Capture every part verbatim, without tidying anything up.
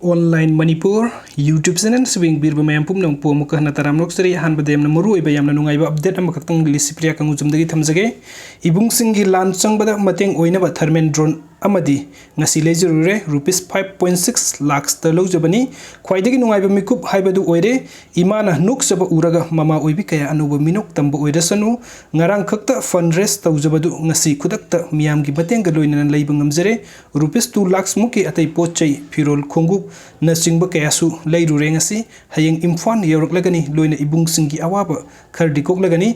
Online Manipur YouTube channel ꯁꯤꯕꯨ ꯌꯦꯡꯕꯤꯔꯤꯕ ꯃꯌꯥꯝ ꯄꯨꯝꯅꯃꯛꯄꯨ ꯑꯃꯨꯛꯀ ꯍꯟꯅ ꯇꯔꯥꯝꯅ ꯑꯣꯛꯆꯔꯤ꯫ ꯑꯍꯥꯟꯕꯗ ꯌꯥꯝꯅ ꯃꯔꯨ ꯑꯣꯏꯕ, ꯌꯥꯝꯅ ꯅꯨꯡꯉꯥꯏꯕ update ꯑꯃꯈꯛꯇꯪ ꯂꯤꯁꯤꯄ꯭ꯔꯤꯌꯥ ꯀꯪꯒꯨꯖꯝꯗꯒꯤ ꯊꯝꯖꯒꯦ꯫ ꯏꯕꯨꯡꯁꯤꯡꯒꯤ ꯂꯥꯟ ꯆꯪꯕꯗ ꯃꯇꯦꯡ ꯑꯣꯏꯅꯕ ꯊꯔꯃꯦꯟ drone ꯑꯃꯗꯤ ꯉꯁꯤ ꯂꯩꯖꯔꯨꯔꯦ꯫ Rupees five point six lakhsꯇ ꯂꯧꯖꯕꯅꯤ꯫ ꯈ꯭ꯋꯥꯏꯗꯒꯤ ꯅꯨꯡꯉꯥꯏꯕ ꯃꯤꯀꯨꯞ ꯍꯥꯏꯕꯗꯨ ꯑꯣꯏꯔꯦ꯫ ꯏꯃꯥꯅ ꯅꯣꯛꯆꯕ ꯎꯔꯒ ꯃꯃꯥ ꯑꯣꯏꯕꯤ ꯀꯌꯥ ꯑꯅꯧꯕ ꯃꯤꯅꯣꯛ ꯇꯝꯕ ꯑꯣꯏꯔꯁꯅꯨ꯫ ꯉꯔꯥꯡ ꯈꯛꯇ fund raise ꯇꯧꯖꯕꯗꯨ ꯉꯁꯤ ꯈꯨꯗꯛꯇ ꯃꯤꯌꯥꯝꯒꯤ ꯃꯇꯦꯡꯒ ꯂꯣꯏꯅꯅ ꯂꯩꯕ ꯉꯝꯖꯔꯦ꯫ Rupees two lakhs ꯃꯨꯛꯀꯤ ꯑꯇꯩ ꯄꯣꯠ ꯆꯩ, ꯐꯤꯔꯣꯜ, ꯈꯣꯡꯎꯞꯅꯆꯤꯡꯕ ꯀꯌꯥꯁꯨ ꯂꯩꯔꯨꯔꯦ ꯉꯁꯤ꯫ ꯍꯌꯦꯡ ꯏꯝꯐꯥꯜ ꯌꯧꯔꯛꯂꯒꯅꯤ, ꯂꯣꯏꯅ ꯏꯕꯨꯡꯁꯤꯡꯒꯤ ꯑꯋꯥꯕ ꯈꯔꯗꯤ ꯀꯣꯛꯂꯒꯅꯤ꯫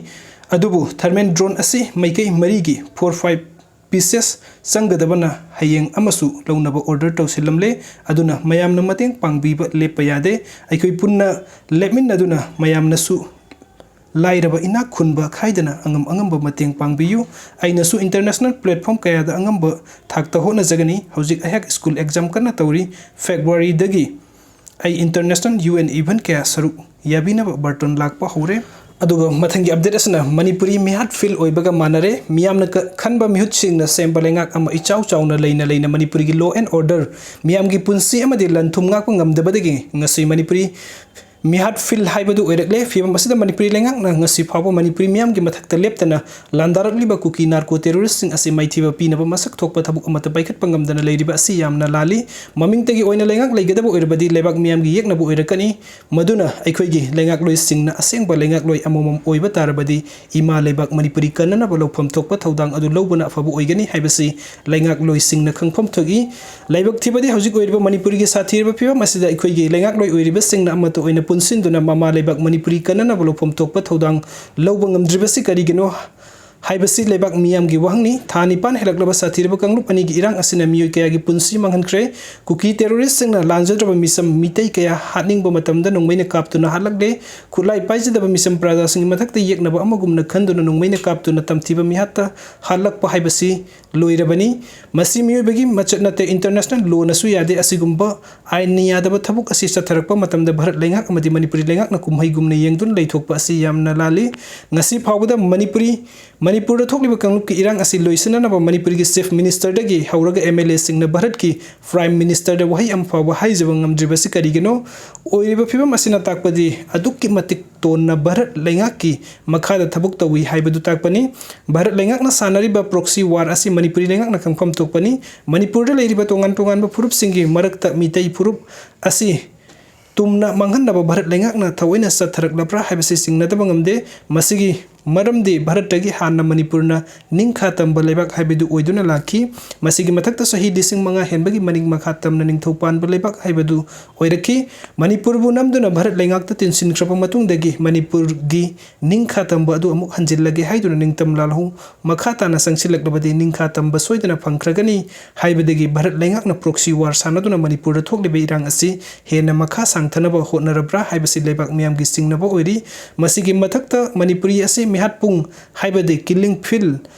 ꯑꯗꯨꯕꯨ ꯊꯔꯃꯦꯟ drone ꯑꯁꯤ ꯃꯥꯏꯀꯩ ꯃꯔꯤꯒꯤ four five pieces ꯆꯪꯒꯗꯕꯅ ꯍꯌꯦꯡ ꯑꯃꯁꯨ ꯂꯧꯅꯕ order ꯇꯧꯁꯤꯜꯂꯝꯂꯦ꯫ ꯑꯗꯨꯅ ꯃꯌꯥꯝꯅ ꯃꯇꯦꯡ ꯄꯥꯡꯕꯤꯕ ꯂꯦꯞꯄ ꯌꯥꯗꯦ꯫ ꯑꯩꯈꯣꯏ ꯄꯨꯟꯅ ꯂꯦꯞꯃꯤꯟꯅꯗꯨꯅ ꯃꯌꯥꯝꯅꯁꯨ ꯂꯥꯏꯔꯕ ꯏꯅꯥꯛ ꯈꯨꯟꯕ ꯈꯥꯏꯗꯅ ꯑꯉꯝ ꯑꯉꯝꯕ ꯃꯇꯦꯡ ꯄꯥꯡꯕꯤꯌꯨ꯫ ꯑꯩꯅꯁꯨ international platform ꯀꯌꯥꯗ ꯑꯉꯝꯕ ꯊꯥꯛꯇ ꯍꯣꯠꯅꯖꯒꯅꯤ꯫ ꯍꯧꯖꯤꯛ ꯑꯩꯍꯥꯛ school exam ꯀꯟꯅ ꯇꯧꯔꯤ꯫ Februaryꯗꯒꯤ ꯑꯩ international U N event ꯀꯌꯥ ꯁꯔꯨꯛ ꯌꯥꯕꯤꯅꯕ ꯕꯥꯔꯇꯣꯟ ꯂꯥꯛꯄ ꯍꯧꯔꯦ꯫ ꯑꯗꯨꯒ ꯃꯊꯪꯒꯤ update ꯑꯁꯤꯅ ꯃꯅꯤꯄꯨꯔꯤ ꯃꯤꯍꯥꯠ feel ꯑꯣꯏꯕꯒ ꯃꯥꯟꯅꯔꯦ꯫ ꯃꯤꯌꯥꯝꯅ ꯀ-, ꯈꯟꯕ ꯃꯤꯍꯨꯠꯁꯤꯡꯅ ꯁꯦꯝꯕ ꯂꯩꯉꯥꯛ ꯑꯃ ꯏꯆꯥꯎ ꯆꯥꯎꯅ ꯂꯩꯅ ꯂꯩꯅ ꯃꯅꯤꯄꯨꯔꯒꯤ law and order, ꯃꯤꯌꯥꯝꯒꯤ ꯄꯨꯟꯁꯤ ꯑꯃꯗꯤ ꯂꯟ ꯊꯨꯝ ꯉꯥꯛꯄ ꯉꯝꯗꯕꯗꯒꯤ ꯉꯁꯤ ꯃꯅꯤꯄꯨꯔꯤ ꯃꯤꯍꯥꯠ feel ꯍꯥꯏꯕꯗꯨ ꯑꯣꯏꯔꯛꯂꯦ꯫ ꯐꯤꯕꯝ ꯑꯁꯤꯗ ꯃꯅꯤꯄꯨꯔꯤ ꯂꯩꯉꯥꯛꯅ ꯉꯁꯤ ꯐꯥꯎꯕ ꯃꯅꯤꯄꯨꯔꯤ ꯃꯤꯌꯥꯝꯒꯤ ꯃꯊꯛꯇ ꯂꯦꯞꯇꯅ ꯂꯥꯟꯗꯥꯔꯛꯂꯤꯕ ꯀꯨꯀꯤ narco terroristꯁꯤꯡ ꯑꯁꯤ ꯃꯥꯏꯊꯤꯕ ꯄꯤꯅꯕ ꯃꯁꯛ ꯊꯣꯛꯄ ꯊꯕꯛ ꯑꯃꯠꯇ ꯄꯥꯏꯈꯠꯄ ꯉꯝꯗꯅ ꯂꯩꯔꯤꯕ ꯑꯁꯤ ꯌꯥꯝꯅ ꯂꯥꯜꯂꯤ꯫ ꯃꯃꯤꯡꯇꯒꯤ ꯑꯣꯏꯅ ꯂꯩꯉꯥꯛ ꯂꯩꯒꯗꯕ ꯑꯣꯏꯔꯕꯗꯤ ꯂꯩꯕꯥꯛ ꯃꯤꯌꯥꯝꯒꯤ ꯌꯦꯛꯅꯕ ꯑꯣꯏꯔꯛꯀꯅꯤ꯫ ꯃꯗꯨꯅ ꯑꯩꯈꯣꯏꯒꯤ ꯂꯩꯉꯥꯛꯂꯣꯏꯁꯤꯡꯅ ꯑꯁꯦꯡꯕ ꯂꯩꯉꯥꯛꯂꯣꯏ ꯑꯃꯃꯝ ꯑꯣꯏꯕ ꯇꯥꯔꯕꯗꯤ ꯏꯃꯥ ꯂꯩꯕꯥꯛ ꯃꯅꯤꯄꯨꯔꯤ ꯀꯟꯅꯅꯕ ꯂꯧꯐꯝ ꯊꯣꯛꯄ ꯊꯧꯗꯥꯡ ꯑꯗꯨ ꯂꯧꯕꯅ ꯑꯐꯕ ꯑꯣꯏꯒꯅꯤ ꯍꯥꯏꯕꯁꯤ ꯂꯩꯉꯥꯛꯂꯣꯏꯁꯤꯡꯅ ꯈꯪꯐꯝ ꯊꯣꯛꯏ꯫ ꯂꯥꯏꯕꯛ ꯊꯤꯕꯗꯤ ꯍꯧꯖꯤꯛ ꯑꯣꯏꯔꯤꯕ ꯃꯅꯤꯄꯨꯔꯒꯤ ꯁꯥꯊꯤꯔꯕ ꯐꯤꯕꯝ ꯑꯁꯤꯗ ꯑꯩꯈꯣꯏꯒꯤ ꯂꯩꯉꯥꯛꯂꯣꯏ ꯑꯣꯏꯔꯤꯕꯁꯤꯡꯅ ꯑꯃꯠꯇ ꯑꯣꯏꯅ ꯄꯨꯟꯁꯤꯟꯗꯨꯅ ꯃꯃꯥ ꯂꯩꯕꯥꯛ ꯃꯅꯤꯄꯨꯔꯤ ꯀꯟꯅꯅꯕ ꯂꯧꯐꯝ ꯊꯣꯛꯄ ꯊꯧꯗꯥꯡ ꯂꯧꯕ ꯉꯝꯗ꯭ꯔꯤꯕꯁꯤ ꯀꯔꯤꯒꯤꯅꯣ ꯍꯥꯏꯕꯁꯤ ꯂꯩꯕꯥꯛ ꯃꯤꯌꯥꯝꯒꯤ ꯋꯥꯍꯪꯅꯤ꯫ ꯊꯥ ꯅꯤꯄꯥꯟ ꯍꯦꯜꯂꯛꯂꯕ ꯁꯥꯊꯤꯔꯕ ꯀꯥꯡꯂꯨꯞ ꯑꯅꯤꯒꯤ ꯏꯔꯥꯡ ꯑꯁꯤꯅ ꯃꯤꯑꯣꯏ ꯀꯌꯥꯒꯤ ꯄꯨꯟꯁꯤ ꯃꯥꯡꯍꯟꯈ꯭ꯔꯦ꯫ ꯀꯨꯀꯤ terroristꯁꯤꯡꯅ ꯂꯥꯟꯖꯗ꯭ꯔꯕ ꯃꯤꯆꯝ ꯃꯤꯇꯩ ꯀꯌꯥ ꯍꯥꯠꯅꯤꯡꯕ ꯃꯇꯝꯗ ꯅꯣꯡꯃꯩꯅ ꯀꯥꯞꯇꯨꯅ ꯍꯥꯠꯂꯛꯂꯦ꯫ ꯈꯨꯠꯂꯥꯏ ꯄꯥꯏꯖꯗꯕ ꯃꯤꯆꯝ ꯄ꯭ꯔꯖꯥꯁꯤꯡꯒꯤ ꯃꯊꯛꯇ ꯌꯦꯛꯅꯕ ꯑꯃꯒꯨꯝꯅ ꯈꯟꯗꯨꯅ ꯅꯣꯡꯃꯩꯅ ꯀꯥꯞꯇꯨꯅ ꯇꯝꯊꯤꯕ ꯃꯤꯍꯥꯠꯇ ꯍꯥꯠꯂꯛꯄ ꯍꯥꯏꯕꯁꯤ ꯂꯣꯏꯔꯕꯅꯤ꯫ ꯃꯁꯤ ꯃꯤꯑꯣꯏꯕꯒꯤ ꯃꯆꯠ ꯅꯠꯇꯦ, international lawꯅꯁꯨ ꯌꯥꯗꯦ꯫ ꯑꯁꯤꯒꯨꯝꯕ ꯑꯥꯏꯟꯅ ꯌꯥꯗꯕ ꯊꯕꯛ ꯑꯁꯤ ꯆꯠꯊꯔꯛꯄ ꯃꯇꯝꯗ ꯚꯥꯔꯠ ꯂꯩꯉꯥꯛ ꯑꯃꯗꯤ ꯃꯅꯤꯄꯨꯔꯤ ꯂꯩꯉꯥꯛꯅ ꯀꯨꯝꯍꯩꯒꯨꯝꯅ ꯌꯦꯡꯗꯨꯅ ꯂꯩꯊꯣꯛꯄ ꯑꯁꯤ ꯌꯥꯝꯅ ꯂꯥꯜꯂꯤ꯫ ꯉꯁꯤ ꯐꯥꯎꯕꯗ ꯃꯅꯤꯄꯨꯔꯤ ꯃꯅꯤꯄꯨꯔꯗ ꯊꯣꯛꯂꯤꯕ ꯀꯥꯡꯂꯨꯞꯀꯤ ꯏꯔꯥꯡ ꯑꯁꯤ ꯂꯣꯏꯁꯤꯟꯅꯅꯕ ꯃꯅꯤꯄꯨꯔꯒꯤ Chief Ministerꯗꯒꯤ ꯍꯧꯔꯒ MLAꯁꯤꯡꯅ ꯚꯥꯔꯠꯀꯤ Prime Ministerꯗ ꯋꯥꯍꯩ ꯑꯃ ꯐꯥꯎꯕ ꯍꯥꯏꯖꯕ ꯉꯝꯗ꯭ꯔꯤꯕꯁꯤ ꯀꯔꯤꯒꯤꯅꯣ? ꯑꯣꯏꯔꯤꯕ ꯐꯤꯕꯝ ꯑꯁꯤꯅ ꯇꯥꯛꯄꯗꯤ ꯑꯗꯨꯛꯀꯤ ꯃꯇꯤꯛ ꯇꯣꯟꯅ ꯚꯥꯔꯠ ꯂꯩꯉꯥꯛꯀꯤ ꯃꯈꯥꯗ ꯊꯕꯛ ꯇꯧꯏ ꯍꯥꯏꯕꯗꯨ ꯇꯥꯛꯄꯅꯤ꯫ ꯚꯥꯔꯠ ꯂꯩꯉꯥꯛꯅ ꯁꯥꯟꯅꯔꯤꯕ proxy war ꯑꯁꯤ ꯃꯅꯤꯄꯨꯔꯤ ꯂꯩꯉꯥꯛꯅ ꯈꯪꯐꯝ ꯊꯣꯛꯄꯅꯤ꯫ ꯃꯅꯤꯄꯨꯔꯗ ꯂꯩꯔꯤꯕ ꯇꯣꯉꯥꯟ ꯇꯣꯉꯥꯟꯕ ꯐꯨꯔꯨꯞꯁꯤꯡꯒꯤ ꯃꯔꯛꯇ ꯃꯤꯇꯩ ꯐꯨꯔꯨꯞ ꯑꯁꯤ ꯇꯨꯝꯅ ꯃꯥꯡꯍꯟꯅꯕ ꯚꯥꯔꯠ ꯂꯩꯉꯥꯛꯅ ꯊꯑꯣꯏꯅ ꯆꯠꯊꯔꯛꯂꯕ꯭ꯔꯥ ꯍꯥꯏꯕꯁꯤ ꯆꯤꯡꯅꯗꯕ ꯉꯝꯗꯦ꯫ ꯃꯁꯤꯒꯤ ꯃꯔꯝꯗꯤ ꯚꯥꯔꯠꯇꯒꯤ ꯍꯥꯟꯅ ꯃꯅꯤꯄꯨꯔꯅ ꯅꯤꯡꯈꯥ ꯇꯝꯕ ꯂꯩꯕꯥꯛ ꯍꯥꯏꯕꯗꯨ ꯑꯣꯏꯗꯨꯅ ꯂꯥꯛꯈꯤ꯫ ꯃꯁꯤꯒꯤ ꯃꯊꯛꯇ ꯆꯍꯤ ꯂꯤꯁꯤꯡ ꯃꯉꯥ ꯍꯦꯟꯕꯒꯤ ꯃꯅꯤꯡ ꯃꯈꯥ ꯇꯝꯅ ꯅꯤꯡꯊꯧ ꯄꯥꯟꯕ ꯂꯩꯕꯥꯛ ꯍꯥꯏꯕꯗꯨ ꯑꯣꯏꯔꯛꯈꯤ꯫ ꯃꯅꯤꯄꯨꯔꯕꯨ ꯅꯝꯗꯨꯅ ꯚꯥꯔꯠ ꯂꯩꯉꯥꯛꯇ ꯇꯤꯟꯁꯤꯟꯈ꯭ꯔꯕ ꯃꯇꯨꯡꯗꯒꯤ ꯃꯅꯤꯄꯨꯔꯒꯤ ꯅꯤꯡꯈꯥ ꯇꯝꯕ ꯑꯗꯨ ꯑꯃꯨꯛ ꯍꯟꯖꯤꯜꯂꯒꯦ ꯍꯥꯏꯗꯨꯅ ꯅꯤꯡꯇꯝ ꯂꯥꯜꯍꯧ ꯃꯈꯥ ꯇꯥꯅ ꯆꯪꯁꯤꯜꯂꯛꯂꯕꯗꯤ ꯅꯤꯡꯈꯥ ꯇꯝꯕ ꯁꯣꯏꯗꯅ ꯐꯪꯈ꯭ꯔꯒꯅꯤ ꯍꯥꯏꯕꯗꯒꯤ ꯚꯥꯔꯠ ꯂꯩꯉꯥꯛꯅ proxy war ꯁꯥꯟꯅꯗꯨꯅ ꯃꯅꯤꯄꯨꯔꯗ ꯊꯣꯛꯂꯤꯕ ꯏꯔꯥꯡ ꯑꯁꯤ ꯍꯦꯟꯅ ꯃꯈꯥ ꯁꯥꯡꯊꯅꯕ ꯍꯣꯠꯅꯔꯕ꯭ꯔꯥ ꯍꯥꯏꯕꯁꯤ ꯂꯩꯕꯥꯛ ꯃꯤꯌꯥꯝꯒꯤ ꯆꯤꯡꯅꯕ ꯑꯣꯏꯔꯤ꯫ ꯃꯁꯤꯒꯤ ꯃꯊꯛꯇ ꯃꯅꯤꯄꯨꯔꯤ ꯑꯁꯤ ꯃꯤꯍꯥꯠꯄꯨꯡ ꯍꯥꯏꯕꯗꯤ killing field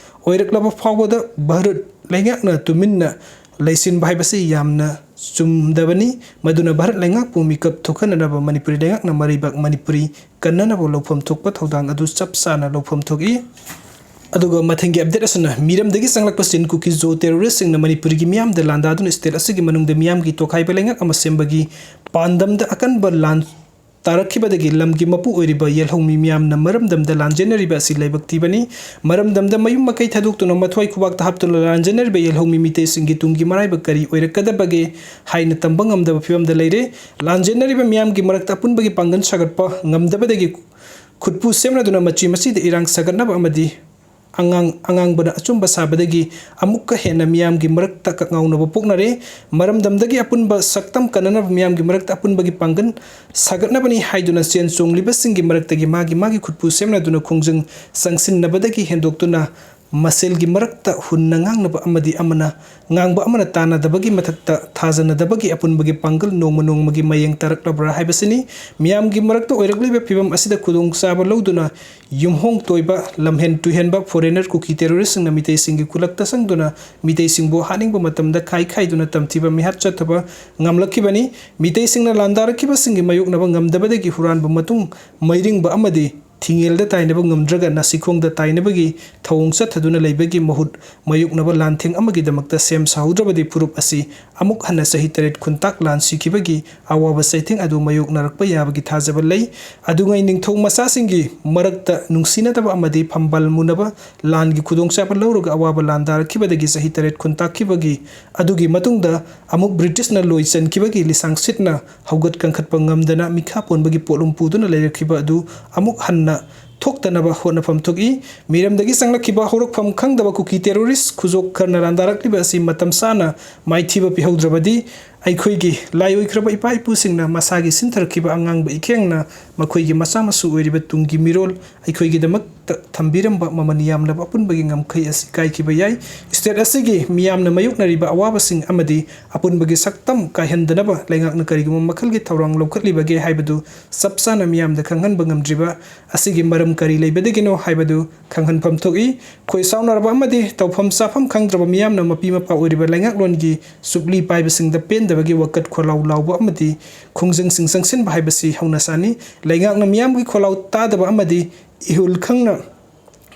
ꯑꯣꯏꯔꯛꯂꯕ ꯐꯥꯎꯕꯗ ꯚꯥꯔꯠ ꯂꯩꯉꯥꯛꯅ ꯇꯨꯃꯤꯟꯅ ꯂꯩꯁꯤꯟꯕ ꯍꯥꯏꯕꯁꯤ ꯌꯥꯝꯅ ꯆꯨꯝꯗꯕꯅꯤ꯫ ꯃꯗꯨꯅ ꯚꯥꯔꯠ ꯂꯩꯉꯥꯛꯄꯨ ꯃꯤꯀꯞ ꯊꯣꯛꯍꯟꯅꯅꯕ ꯃꯅꯤꯄꯨꯔꯤ ꯂꯩꯉꯥꯛꯅ ꯃꯔꯩꯕꯥꯛ ꯃꯅꯤꯄꯨꯔꯤ ꯀꯟꯅꯅꯕ ꯂꯧꯐꯝ ꯊꯣꯛꯄ ꯊꯧꯗꯥꯡ ꯑꯗꯨ ꯆꯞ ꯆꯥꯅ ꯂꯧꯐꯝ ꯊꯣꯛꯏ꯫ ꯑꯗꯨꯒ ꯃꯊꯪꯒꯤ update ꯑꯁꯤꯅ ꯃꯤꯔꯝꯗꯒꯤ ꯆꯪꯂꯛꯄ ꯆꯤꯟ ꯀꯨꯀꯤ ꯖꯣ terroristꯁꯤꯡꯅ ꯃꯅꯤꯄꯨꯔꯒꯤ ꯃꯤꯌꯥꯝꯗ ꯂꯥꯟꯗꯥꯗꯨꯅ state ꯑꯁꯤꯒꯤ ꯃꯅꯨꯡꯗ ꯃꯤꯌꯥꯝꯒꯤ ꯇꯣꯈꯥꯏꯕ ꯂꯩꯉꯥꯛ ꯑꯃ ꯁꯦꯝꯕꯒꯤ ꯄꯥꯟꯗꯝꯗ ꯑꯀꯟꯕ ꯂꯥꯟ ꯇꯥꯔꯛꯈꯤꯕꯗꯒꯤ ꯂꯝꯒꯤ ꯃꯄꯨ ꯑꯣꯏꯔꯤꯕ ꯌꯦꯜꯍꯧꯃꯤ ꯃꯤꯌꯥꯝꯅ ꯃꯔꯝꯗꯝꯗ ꯂꯥꯟꯖꯦꯟꯅꯔꯤꯕ ꯑꯁꯤ ꯂꯥꯏꯕꯛ ꯊꯤꯕꯅꯤ꯫ ꯃꯔꯝꯗꯝꯗ ꯃꯌꯨꯝ ꯃꯀꯩ ꯊꯥꯗꯣꯛꯇꯨꯅ ꯃꯊ꯭ꯋꯥꯏ ꯈꯨꯕꯥꯛꯇ ꯍꯥꯞꯇꯨꯅ ꯂꯥꯟꯖꯦꯟꯅꯔꯤꯕ ꯌꯦꯜꯍꯧꯃꯤ ꯃꯤꯇꯩꯁꯤꯡꯒꯤ ꯇꯨꯡꯒꯤ ꯃꯔꯥꯏꯕꯛ ꯀꯔꯤ ꯑꯣꯏꯔꯛꯀꯗꯕꯒꯦ ꯍꯥꯏꯅ ꯇꯝꯕ ꯉꯝꯗꯕ ꯐꯤꯕꯝꯗ ꯂꯩꯔꯦ꯫ ꯂꯥꯟꯖꯦꯟꯅꯔꯤꯕ ꯃꯤꯌꯥꯝꯒꯤ ꯃꯔꯛꯇ ꯑꯄꯨꯟꯕꯒꯤ ꯄꯥꯡꯒꯜ ꯁꯥꯒꯠꯄ ꯉꯝꯗꯕꯗꯒꯤ ꯈꯨꯠꯄꯨ ꯁꯦꯝꯅꯗꯨꯅ ꯃꯆꯤ ꯃꯆꯤꯗ ꯏꯔꯥꯡ ꯁꯥꯒꯠꯅꯕ ꯑꯃꯗꯤ ꯑꯉꯥꯡ ꯑꯉꯥꯡꯕꯅ ꯑꯆꯨꯝꯕ ꯁꯥꯕꯗꯒꯤ ꯑꯃꯨꯛꯀ ꯍꯦꯟꯅ ꯃꯤꯌꯥꯝꯒꯤ ꯃꯔꯛꯇ ꯀꯛꯉꯥꯎꯅꯕ ꯄꯣꯛꯅꯔꯦ꯫ ꯃꯔꯝꯗꯝꯗꯒꯤ ꯑꯄꯨꯟꯕ ꯁꯛꯇꯝ ꯀꯟꯅꯅꯕ ꯃꯤꯌꯥꯝꯒꯤ ꯃꯔꯛꯇ ꯑꯄꯨꯟꯕꯒꯤ ꯄꯥꯡꯒꯜ ꯁꯥꯒꯠꯅꯕꯅꯤ ꯍꯥꯏꯗꯨꯅ ꯆꯦꯟ ꯆꯣꯡꯂꯤꯕꯁꯤꯡꯒꯤ ꯃꯔꯛꯇꯒꯤ ꯃꯥꯒꯤ ꯃꯥꯒꯤ ꯈꯨꯠꯄꯨ ꯁꯦꯝꯅꯗꯨꯅ ꯈꯣꯡꯖꯪ ꯆꯪꯁꯤꯟꯅꯕꯗꯒꯤ ꯍꯦꯟꯗꯣꯛꯇꯨꯅ ꯃꯁꯦꯜꯒꯤ ꯃꯔꯛꯇ ꯍꯨꯟꯅ ꯉꯥꯡꯅꯕ ꯑꯃꯗꯤ ꯑꯃꯅ ꯉꯥꯡꯕ ꯑꯃꯅ ꯇꯥꯅꯗꯕꯒꯤ ꯃꯊꯛꯇ ꯊꯥꯖꯅꯗꯕꯒꯤ ꯑꯄꯨꯟꯕꯒꯤ ꯄꯥꯡꯒꯜ ꯅꯣꯡꯃ ꯅꯣꯡꯃꯒꯤ ꯃꯌꯦꯡ ꯇꯥꯔꯛꯂꯕ꯭ꯔꯥ ꯍꯥꯏꯕꯁꯤꯅꯤ꯫ ꯃꯤꯌꯥꯝꯒꯤ ꯃꯔꯛꯇ ꯑꯣꯏꯔꯛꯂꯤꯕ ꯐꯤꯕꯝ ꯑꯁꯤꯗ ꯈꯨꯗꯣꯡꯆꯥꯕ ꯂꯧꯗꯨꯅ ꯌꯨꯝꯍꯣꯡ ꯇꯣꯏꯕ, ꯂꯝꯍꯦꯟ ꯇꯨꯍꯦꯟꯕ foreigner ꯀꯨꯀꯤ terroristꯁꯤꯡꯅ ꯃꯤꯇꯩꯁꯤꯡꯒꯤ ꯈꯨꯜꯂꯛꯇ ꯆꯪꯗꯨꯅ ꯃꯤꯇꯩꯁꯤꯡꯕꯨ ꯍꯥꯠꯅꯤꯡꯕ ꯃꯇꯝꯗ ꯈꯥꯏ ꯈꯥꯏꯗꯨꯅ ꯇꯝꯊꯤꯕ ꯃꯤꯍꯥꯠ ꯆꯠꯊꯕ ꯉꯝꯂꯛꯈꯤꯕꯅꯤ꯫ ꯃꯤꯇꯩꯁꯤꯡꯅ ꯂꯥꯟꯗꯥꯔꯛꯈꯤꯕꯁꯤꯡꯒꯤ ꯃꯥꯌꯣꯛꯅꯕ ꯉꯝꯗꯕꯗꯒꯤ ꯍꯨꯔꯥꯟꯕ ꯃꯇꯨꯡ ꯃꯩꯔꯤꯡꯕ ꯑꯃꯗꯤ ꯊꯤꯡꯉꯦꯜꯗ ꯇꯥꯏꯅꯕ ꯉꯝꯗ꯭ꯔꯒ ꯅꯥꯁꯤꯈꯣꯡꯗ ꯇꯥꯏꯅꯕꯒꯤ ꯊꯧꯑꯣꯡ ꯆꯠꯊꯗꯨꯅ ꯂꯩꯕꯒꯤ ꯃꯍꯨꯠ, ꯃꯥꯌꯣꯛꯅꯕ ꯂꯥꯟꯊꯦꯡ ꯑꯃꯒꯤꯗꯃꯛꯇ ꯁꯦꯝ ꯁꯥꯍꯧꯗ꯭ꯔꯕꯗꯤ ꯐꯨꯔꯨꯞ ꯑꯁꯤ ꯑꯃꯨꯛ ꯍꯟꯅ ꯆꯍꯤ ꯇꯔꯦꯠ ꯈꯨꯟꯇꯥꯛ ꯂꯥꯟ ꯁꯤꯈꯤꯕꯒꯤ ꯑꯋꯥꯕ ꯆꯩꯊꯦꯡ ꯑꯗꯨ ꯃꯥꯌꯣꯛꯅꯔꯛꯄ ꯌꯥꯕꯒꯤ ꯊꯥꯖꯕ ꯂꯩ꯫ ꯑꯗꯨꯉꯩ ꯅꯤꯡꯊꯧ ꯃꯆꯥꯁꯤꯡꯒꯤ ꯃꯔꯛꯇ ꯅꯨꯡꯁꯤꯅꯗꯕ ꯑꯃꯗꯤ ꯐꯝꯕꯥꯜ ꯃꯨꯅꯕ ꯂꯥꯟꯒꯤ ꯈꯨꯗꯣꯡꯆꯥꯕ ꯂꯧꯔꯒ ꯑꯋꯥꯕ ꯂꯥꯟꯗꯥꯔꯛꯈꯤꯕꯗꯒꯤ ꯆꯍꯤ ꯇꯔꯦꯠ ꯈꯨꯟꯇꯥꯛꯈꯤꯕꯒꯤ ꯑꯗꯨꯒꯤ ꯃꯇꯨꯡꯗ ꯑꯃꯨꯛ ꯕ꯭ꯔꯤꯇꯤꯁꯅ ꯂꯣꯏ ꯆꯟꯈꯤꯕꯒꯤ ꯂꯤꯁꯥꯡ ꯁꯤꯠꯅ ꯍꯧꯒꯠ ꯀꯥꯡꯈꯠꯄ ꯉꯝꯗꯅ ꯃꯤꯈꯥ ꯄꯣꯟꯕꯒꯤ ꯄꯣꯠꯂꯨꯝ ꯄꯨꯗꯨꯅ ꯂꯩꯔꯛꯈꯤꯕ ꯑꯗꯨ ꯑꯃꯨꯛ ꯍꯟꯅ ꯊꯣꯛꯇꯅꯕ ꯍꯣꯠꯅꯐꯝ ꯊꯣꯛꯏ꯫ ꯃꯤꯔꯝꯗꯒꯤ ꯆꯪꯂꯛꯈꯤꯕ ꯍꯧꯔꯛꯐꯝ ꯈꯪꯗꯕ ꯀꯨꯀꯤ terrorist ꯈꯨꯖꯣꯛ ꯈꯔꯅ ꯂꯥꯟꯗꯥꯔꯛꯂꯤꯕ ꯑꯁꯤ ꯃꯇꯝ ꯆꯥꯅ ꯃꯥꯏꯊꯤꯕ ꯄꯤꯍꯧꯗ꯭ꯔꯕꯗꯤ ꯑꯩꯈꯣꯏꯒꯤ ꯂꯥꯏ ꯑꯣꯏꯈ꯭ꯔꯕ ꯏꯄꯥ ꯏꯄꯨꯁꯤꯡꯅ ꯃꯁꯥꯒꯤ ꯁꯤꯟꯊꯔꯛꯈꯤꯕ ꯑꯉꯥꯡꯕ ꯏꯈꯦꯡꯅ ꯃꯈꯣꯏꯒꯤ ꯃꯆꯥ ꯃꯁꯨ ꯑꯣꯏꯔꯤꯕ ꯇꯨꯡꯒꯤ ꯃꯤꯔꯣꯜ ꯑꯩꯈꯣꯏꯒꯤꯗꯃꯛꯇ ꯊꯝꯕꯤꯔꯝꯕ ꯃꯃꯜ ꯌꯥꯝꯂꯕ ꯑꯄꯨꯟꯕꯒꯤ ꯉꯝꯈꯩ ꯑꯁꯤ ꯀꯥꯏꯈꯤꯕ ꯌꯥꯏ꯫ State ꯑꯁꯤꯒꯤ ꯃꯤꯌꯥꯝꯅ ꯃꯥꯌꯣꯛꯅꯔꯤꯕ ꯑꯋꯥꯕꯁꯤꯡ ꯑꯃꯗꯤ ꯑꯄꯨꯟꯕꯒꯤ ꯁꯛꯇꯝ ꯀꯥꯏꯍꯟꯗꯅꯕ ꯂꯩꯉꯥꯛꯅ ꯀꯔꯤꯒꯨꯝꯕ ꯃꯈꯜꯒꯤ ꯊꯧꯔꯥꯡ ꯂꯧꯈꯠꯂꯤꯕꯒꯦ ꯍꯥꯏꯕꯗꯨ ꯆꯞ ꯆꯥꯅ ꯃꯤꯌꯥꯝꯗ ꯈꯪꯍꯟꯕ ꯉꯝꯗ꯭ꯔꯤꯕ ꯑꯁꯤꯒꯤ ꯃꯔꯝ ꯀꯔꯤ ꯂꯩꯕꯗꯒꯤꯅꯣ ꯍꯥꯏꯕꯗꯨ ꯈꯪꯍꯟꯐꯝ ꯊꯣꯛꯏ꯫ ꯈꯣꯏ ꯁꯥꯎꯅꯔꯕ ꯑꯃꯗꯤ ꯇꯧꯐꯝ ꯆꯥꯐꯝ ꯈꯪꯗ꯭ꯔꯕ ꯃꯤꯌꯥꯝꯅ ꯃꯄꯤ ꯃꯄꯥ ꯑꯣꯏꯔꯤꯕ ꯂꯩꯉꯥꯛꯂꯣꯟꯒꯤ ꯆꯨꯞꯂꯤ ꯄꯥꯏꯕꯁꯤꯡꯗ ꯄꯦꯟꯗꯕꯒꯤ ꯋꯥꯀꯠ ꯈꯣꯜꯂꯥꯎ ꯂꯥꯎꯕ ꯑꯃꯗꯤ ꯈꯣꯡꯖꯪꯁꯤꯡ ꯆꯪꯁꯤꯟꯕ ꯍꯥꯏꯕꯁꯤ ꯍꯧꯅ ꯁꯥꯅꯤ꯫ ꯂꯩꯉꯥꯛꯅ ꯃꯤꯌꯥꯝꯒꯤ ꯈꯣꯜꯂꯥꯎ ꯇꯥꯗꯕ ꯑꯃꯗꯤ ꯏꯍꯨꯜ ꯈꯪꯅ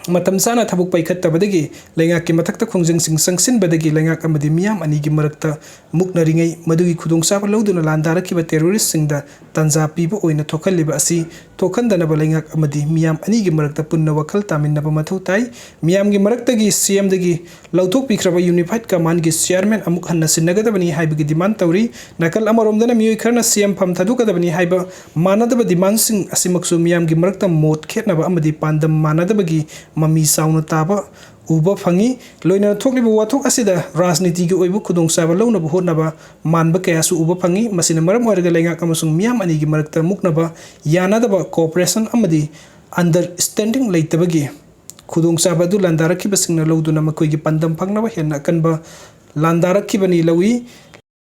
ꯃꯇꯝ ꯆꯥꯅ ꯊꯕꯛ ꯄꯥꯏꯈꯠꯇꯕꯗꯒꯤ ꯂꯩꯉꯥꯛꯀꯤ ꯃꯊꯛꯇ ꯈꯣꯡꯖꯪꯁꯤꯡ ꯆꯪꯁꯤꯟꯕꯗꯒꯤ ꯂꯩꯉꯥꯛ ꯑꯃꯗꯤ ꯃꯤꯌꯥꯝ ꯑꯅꯤꯒꯤ ꯃꯔꯛꯇ ꯃꯨꯛꯅꯔꯤꯉꯩ ꯃꯗꯨꯒꯤ ꯈꯨꯗꯣꯡꯆꯥꯕ ꯂꯧꯗꯨꯅ ꯂꯥꯟꯗꯥꯔꯛꯈꯤꯕ terroristꯁꯤꯡꯗ ꯇꯥꯟꯖꯥ ꯄꯤꯕ ꯑꯣꯏꯅ ꯊꯣꯛꯍꯜꯂꯤꯕ ꯑꯁꯤ ꯊꯣꯛꯍꯟꯗꯅꯕ ꯂꯩꯉꯥꯛ ꯑꯃꯗꯤ ꯃꯤꯌꯥꯝ ꯑꯅꯤꯒꯤ ꯃꯔꯛꯇ ꯄꯨꯟꯅ ꯋꯥꯈꯜ ꯇꯥꯃꯤꯟꯅꯕ ꯃꯊꯧ ꯇꯥꯏ꯫ ꯃꯤꯌꯥꯝꯒꯤ ꯃꯔꯛꯇꯒꯤ CMꯗꯒꯤ ꯂꯧꯊꯣꯛꯄꯤꯈ꯭ꯔꯕ Unified Commandꯒꯤ chairman ꯑꯃꯨꯛ ꯍꯟꯅ ꯁꯤꯟꯅꯒꯗꯕꯅꯤ ꯍꯥꯏꯕꯒꯤ demand ꯇꯧꯔꯤ꯫ ꯅꯥꯀꯜ ꯑꯃꯔꯣꯝꯗꯅ ꯃꯤꯑꯣꯏ ꯈꯔꯅ CM ꯐꯝ ꯊꯥꯗꯣꯛꯀꯗꯕꯅꯤ ꯍꯥꯏꯕ ꯃꯥꯟꯅꯗꯕ demandꯁꯤꯡ ꯑꯁꯤꯃꯛꯁꯨ ꯃꯤꯌꯥꯝꯒꯤ ꯃꯔꯛꯇ ꯃꯣꯠ ꯈꯦꯠꯅꯕ ꯑꯃꯗꯤ ꯄꯥꯟꯗꯝ ꯃꯥꯟꯅꯗꯕꯒꯤ ꯃꯃꯤ ꯆꯥꯎꯅ ꯇꯥꯕ ꯎꯕ ꯐꯪꯉꯤ꯫ ꯂꯣꯏꯅꯅ ꯊꯣꯛꯂꯤꯕ ꯋꯥꯊꯣꯛ ꯑꯁꯤꯗ ꯔꯥꯖꯅꯤꯇꯤꯒꯤ ꯑꯣꯏꯕ ꯈꯨꯗꯣꯡꯆꯥꯕ ꯂꯧꯅꯕ ꯍꯣꯠꯅꯕ ꯃꯥꯟꯕ ꯀꯌꯥꯁꯨ ꯎꯕ ꯐꯪꯉꯤ꯫ ꯃꯁꯤꯅ ꯃꯔꯝ ꯑꯣꯏꯔꯒ ꯂꯩꯉꯥꯛ ꯑꯃꯁꯨꯡ ꯃꯤꯌꯥꯝ ꯑꯅꯤꯒꯤ ꯃꯔꯛꯇ ꯃꯨꯛꯅꯕ, ꯌꯥꯅꯗꯕ, cooperation ꯑꯃꯗꯤ understanding ꯂꯩꯇꯕꯒꯤ ꯈꯨꯗꯣꯡꯆꯥꯕ ꯑꯗꯨ ꯂꯥꯟꯗꯥꯔꯛꯈꯤꯕꯁꯤꯡꯅ ꯂꯧꯗꯨꯅ ꯃꯈꯣꯏꯒꯤ ꯄꯥꯟꯗꯝ ꯐꯪꯅꯕ ꯍꯦꯟꯅ ꯑꯀꯟꯕ ꯂꯥꯟꯗꯥꯔꯛꯈꯤꯕꯅꯤ ꯂꯧꯏ꯫